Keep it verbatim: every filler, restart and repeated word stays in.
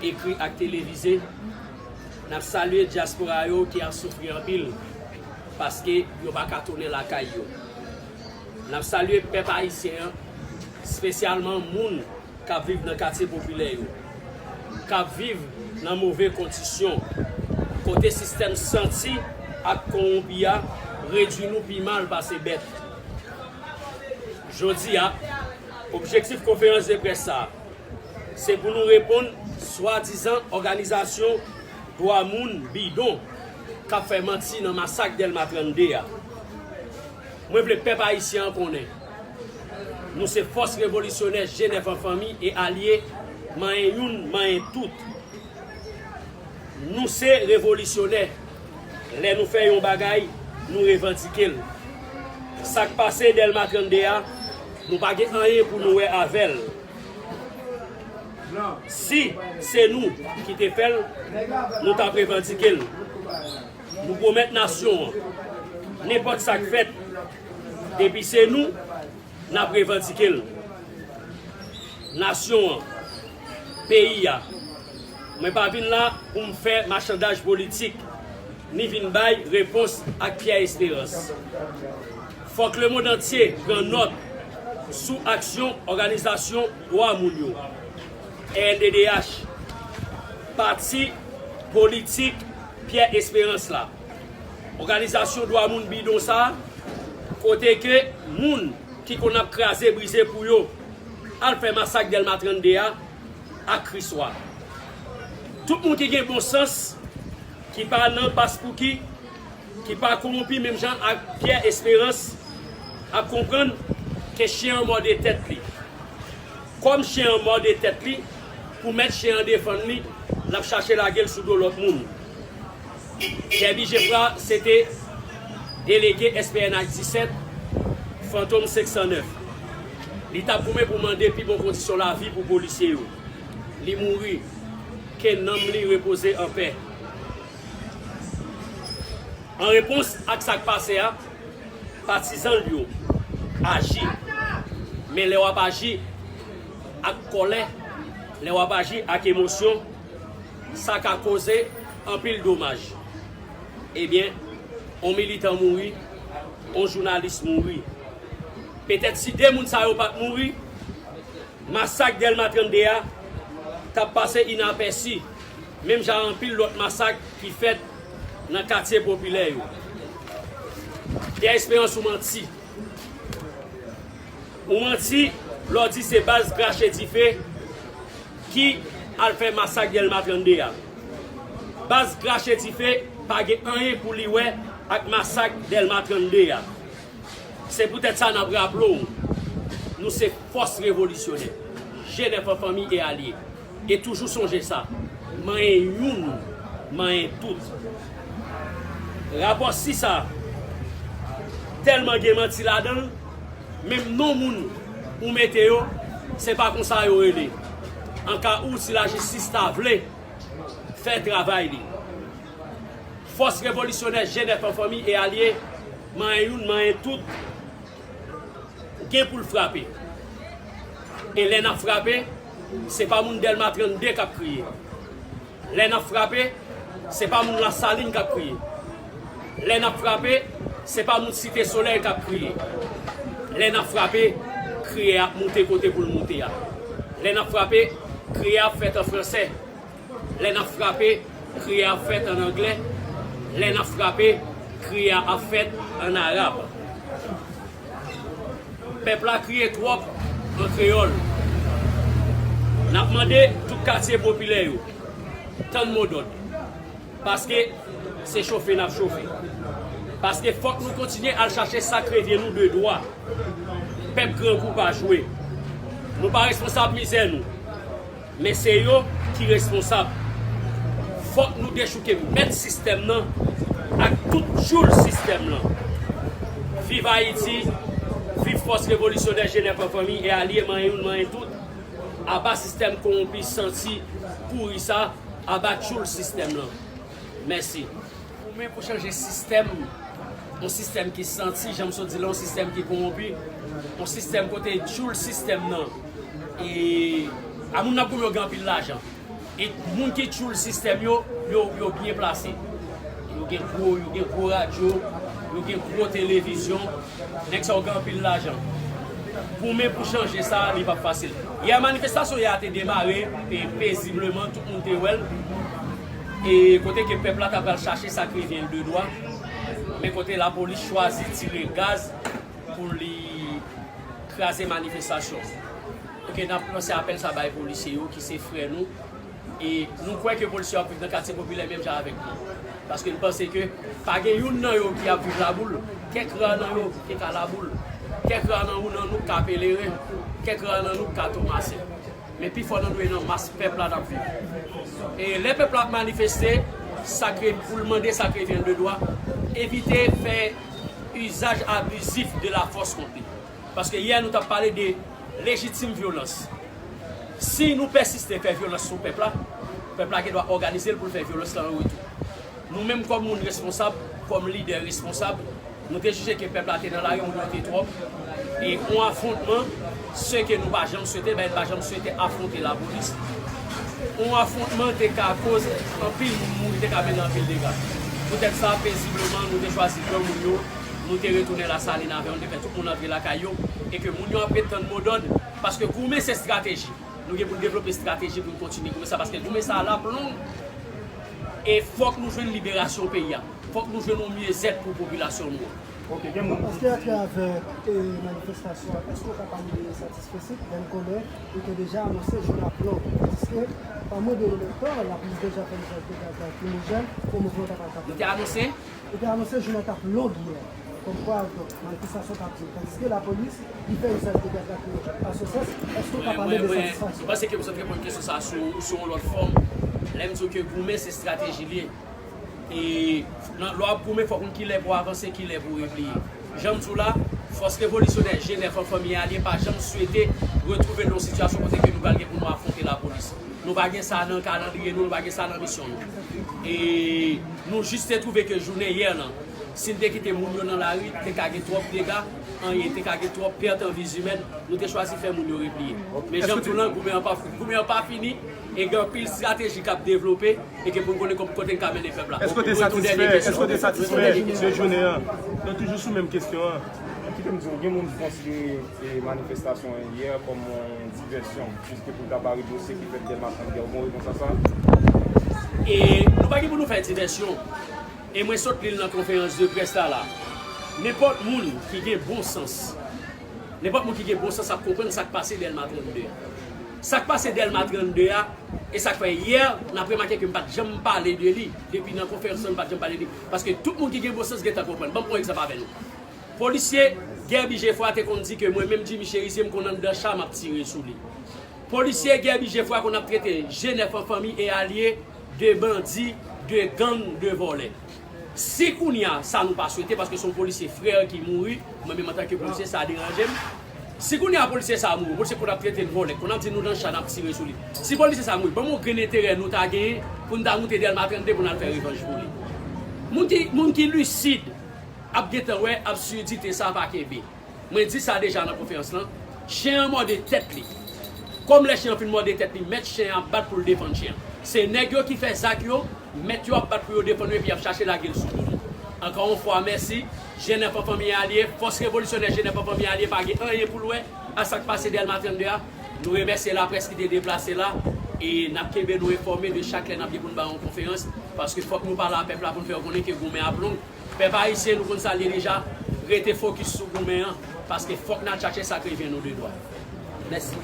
ekri ak televize, n ap salye dyaspora yo ki ap soufri anpil paske yo pa ka tounen lakay yo. N ap salye pèp ayisyen an, espesyalman moun k ap viv nan katye popilè yo, k ap viv nan move kondisyon, kote sistèm santi ak kowonpi a redui nou pi mal pase bèt. Jodi a, objektif konferans de près sa a, se pou nou reponn swadizan òganizasyon dwa moun bidon k ap fè manti nan masak Dèlma trannde a. Mwen vle pèp ayisyen an konnen, nou se fòs revolisyonè G nèf an fanmi e alye, manyen youn, manyen tout. Nou se revolisyonè. Lè nou fè yon bagay, nou revandike l. Sa k pase Dèlma trannde a, nou pa gen anyen pou nou wè avè l. Si se nou ki te fè l, nou t ap revandike l. Nou pwomèt nasyon an, nenpòt sa k fèt, depi se nou, n ap revandike l. Nasyon an, peyi a. Mwen pa vin la pou m fè machandaj politik, ni vin bay repons ak Pyè Esperans. Fòk lemonn antye pran nòt sou aksyon òganizasyon dwa moun yo, R N D D H, pati politik Pyè Esperans la. Òganizasyon dwa moun bidon sa a, kote ke moun ki konn ap kraze brize pou yo al fè masak Dèlma trannde a ak Kriswa. Tout moun ki gen bon sans, ki pa nan paspouki, ki pa kowonpi menm jan ak Pyè Esperans, ap konprann ke chen an mòde tèt li. Kòm chen an mòde tèt li, pou mèt chen an defann li, l ap chache lage l sou do lòt moun. Dèbi Jefra se te delege S P N H disèt, Fantom senk san nèf. Li t ap goumen pou mande pi bon kondisyon lavi pou polisye yo. Li mouri. Ke nanm li repoze anpè. An repons ak sa k pase a, patizan l yo aji. Men lè w ap aji ak kòlè, lè w ap aji ak emosyon, sa ka koze anpil domaj. Ebyen, on militan mouri, on jounalis mouri. Petèt si de moun sa yo pa t mouri, masak Dèlma trannde a t ap pase inapèsi, menm jan anpil lòt masak ki fèt nan katye popilè yo. Pyè Esperans, ou manti. Ou manti lè w di se baz Krache Dife ki al fè masak Dèlma trannde a. Baz Krache Dife pa gen anyen pou li wè ak masak Dèlma trannde a. Se poutèt sa n ap raple w, nou se fòs revolisyonè, G nèf an fanmi e alye. E toujou sonje sa, manyen youn, manyen tout. Rapò sis a tèlman gen manti ladan l, menm non moun ou mete yo, se pa konsa yo rele. An ka ou, si lajistis ta vle fè travay li. Fòs revolisyonè G nèf an fanmi e alye, manyen youn, manyen tout, gen pou l frape. E lè n ap frape, se pa moun Dèlma trannde k ap kriye. Lè n ap frape, se pa moun Lasalin k ap kriye. Lè n ap frape, se pa moun Site Solèy k ap kriye. Lè n ap frape, kriye a ap moute kote pou l moute a. Lè n ap frape, kriye a ap fèt an fransè. Lè n ap frape, kriye a ap fèt an anglè. Lè n ap frape, kriye a ap fèt an arab. Pèp la kriye twòp an kreyòl. N ap mande tout katye popilè yo, tann modòd. Paske se chofe n ap chofe. Paske fòk nou kontinye al chache sa k revyen nou de dwa. Pèp grangou pa jwe. Nou pa responsab mizè nou. Men se yo ki responsab. Fòk nou dechouke mèt sistèm nan ak tout tchoul sistèm nan. Viv Ayiti, viv fòs revolisyonè G nèf an fanmi e alye, manyen youn, manyen tout. Aba sistèm kowonpi, santi, pouri sa, aba tchoul sistèm nan. Mèsi. Goumen pou chanje sistèm, yon sistèm ki santi, jan m sot di la, yon sistèm ki kowonpi, yon sistèm kote tchoul sistèm nan. E a moun n ap goumen yo gen anpil lajan. E moun ki tchoul sistèm yo, yo, yo byen plase. Yo gen gwo, yo gen gwo radyo, yo gen gwo televizyon. Nèg sa yo gen anpil lajan. Goumen pou chanje sa, li p ap fasil. Yè manifestasyon yè a te demare e pezibleman, tout moun te wè l. E kote ke pèp la ta pral chache sa k revyen l de dwa. Men kote lapolis chwazi tire gaz pou li kraze manifestasyon. Ok, n ap lanse apèl sa bay polisye yo ki se frè nou. E nou kwè ke polisye yo ap viv nan katye popilè menm jan avèk nou. Paske n panse ke pa gen youn nan yo ki ap viv Laboul. Kèk ra nan yo ki ka Laboul. Kèk ra nan ou nan nou k ka Peleren. Kèk ra nan nou k ka Tomasen. Men pifò nan nou e nan mas pèp la n ap viv. E lè pèp la ap manifeste, sa k re-, pou l mande sa k revyen l de dwa, evite fè izaj abizif de lafòs kont li. Paske yè nou t ap pale de lejitim vyolans. Si nou pèsiste fè vyolans sou pèp la, pèp la gen dwa òganize l pou l fè vyolans lan an retou. Nou menm kòm moun responsab, kòm lidè responsab, nou te jije ke pèp la te nan lari, moun yo te twòp. E yon afwontman, se ke nou pa janm swete, ben, nou pa janm swete afwonte lapolis. Yon afwontman te ka koz anpil moun mouri, te ka mennen anpil dega. Poutèt sa, pezibleman, nou te chwazi granmoun yo, nou te retounen Lasalin avè yo, nou te fè tout moun antre lakay yo, e ke moun yo ap ret tann modòd, paske goumen se estrateji. Nou gen pou n devlope estrateji pou n kontinye goumen sa, paske goumen sa a l ap long. E fòk nou jwenn liberasyon peyi a. Fòk nou jwenn yon myezèt pou popilasyon nou an. Ok, gen moun. Èske atravè, e, manifestasyon an, èske w ka pale de satisfèsyon, lè n konnen ou te deja anonse jounen ap long? Èske pa mwen de tan, lapolis deja fè yon sèt de gaz lakrimojèn pou mouvman ta pral kapab? Nou te anonse? Ou te anonse jounen t ap long yè, kòmkwa, donk, manifestasyon t ap di. Tandiske lapolis, li fè yon sèt de gaz lakrimojèn. Asosas, èske w ka pale de satisfaksyon? Mwen, mwen, mwen panse ke m sot reponn kesyon sa a sou, sou yon lòt fòm. Lè m di w ke goumen se estrateji l ye. E nan, lè w ap goumen, fòk w konn kilè pou w avanse, kilè pou w repliye. Jan m di w la, fòs revolisyonè G nèf an fanmi alye pa janm swete retwouve l nan yon sitiyasyon kote ke nou pral gen pou nou afwonte lapolis. Nou pa gen sa nan kalandriye nou, nou pa gen sa nan misyon nou. E nou jis te twouve ke jounen yè lan, si n te kite moun yo nan lari, te ka gen twòp dega, anyen, te ka gen twòp pèt an vi zimèn, nou te chwazi fè moun yo repliye. Men jan m di w lan, goumen an pa, goumen an pa fini, e gen anpil estrateji k ap devlope, e ke pou n konnen kòm kote n ka mennen pèp la. Èske w te satisfè, èske w te satisfè de jounen an? Nou toujou sou menm kesyon an. Kite m di w, gen moun ki konsidere, e, manifestasyon yè kòm yon divèsyon, piske pou l ta pare dosye ki fèt Dèlma trannde a, ou gen yon repons a sa? E nou pa gen pou nou fè divèsyon. E mwen sot li l nan konferans de près la la. Nenpòt moun ki gen bon sans, nenpòt moun ki gen bon sans ap konprann sa k pase Dèlma trannde a. Sa k pase Dèlma trannde a, e sa k fè yè, n ap remake ke m pa t janm pale de li. Depi nan konferans lan, m pa t janm pale de li. Paske tout moun ki gen bon sans gentan konprann. Ban m pran yon egzanp avè nou. Polisye Guerby Geffroy te konn di ke mwen menm Jimmy Chérizier, m konn anndan cha, m ap tire sou li. Polisye Guerby Geffroy konn ap trete G nèf an fanmi e alye de bandi, de gang, de vòlè. Si kounye a, sa nou pa swete, paske se yon polisye frè ki mouri, mwen menm antanke polisye, sa deranje m. Si kounye a polisye sa a mouri, polisye konn ap trete n vòlè, konn ap di nou nan cha n ap tire sou li. Si polisye sa a mouri, ban m yon grenn enterè nou ta genyen pou n ta moute Dèlma trannde pou n al fè revanj pou li. Moun ki, moun ki lisid ap gentan wè absurdite sa a pa kenbe. Mwen di sa deja nan konferans lan, chen an mòde tèt li. Kòm lè chen an fin mòde tèt li, mèt chen an ap bat pou l defann chen an. Se nèg yo ki fè zak yo, mèt yo ap bat pou yo defann yo epi y ap chache lage l sou do nou. Ankò yon fwa, mèsi. G nèf an fanmi alye, fòs revolisyonè G nèf an fanmi alye pa gen anyen pou l wè a sa k pase Dèlma trannde a. Nou remèsye laprès ki te deplase la e n ap kenbe nou enfòme de chak lè n ap gen pou n bay yon konferans, paske fòk nou pale a pèp la pou n fè yo konnen ke goumen ap long. Pèp ayisyen, nou konn sa l ye deja, rete fokis sou goumen an, paske fòk n al chache sa k revyen nou de dwa. Mèsi.